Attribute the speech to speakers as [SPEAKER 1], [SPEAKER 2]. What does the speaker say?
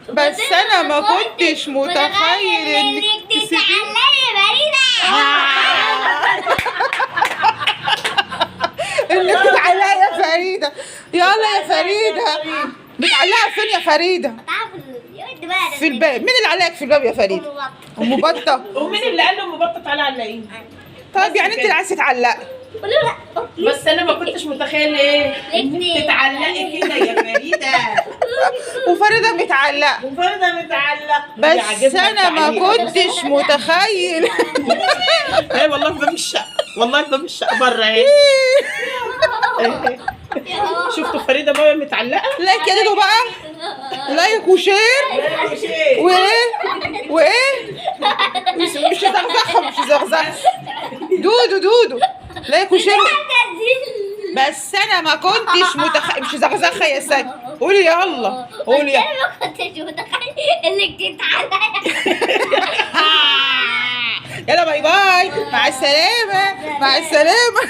[SPEAKER 1] بس انا ما كنتش متخيل انك تسيبيني.
[SPEAKER 2] تتعلقي يا فريدة.
[SPEAKER 1] انك تتعلقي يا فريدة. يلا يا فريدة، متعلقه فين يا فريدة؟ في الباب. مين اللي علقك في الباب يا فريدة؟ ام بطه.
[SPEAKER 3] ومين اللي قال له ام بطه تعالى علقيني؟
[SPEAKER 1] طيب يعني انت اللي عايزه تتعلقي.
[SPEAKER 3] بس انا ما كنتش متخيله ايه انك تتعلقي كده يا فريدة.
[SPEAKER 1] وفريدة متعلقه.
[SPEAKER 3] وفريدة متعلقه.
[SPEAKER 1] بس انا ما كنتش متخيل.
[SPEAKER 3] اي والله في باب الشقة، والله في باب الشقة بره اهي. شفتوا فريدة بابا متعلقه؟
[SPEAKER 1] like يا دودو بقى، like و share وايه وايه، مش زغزخه، مش زغزخه دودو دودو، like و share. بس انا ما كنتش متخيل، مش زغزخه يا ساجي. قولي يلا، قولي يلا.
[SPEAKER 2] انا ما كنتش متخيل انك تتعلقي.
[SPEAKER 1] يلا bye bye، مع السلامة، مع السلامة.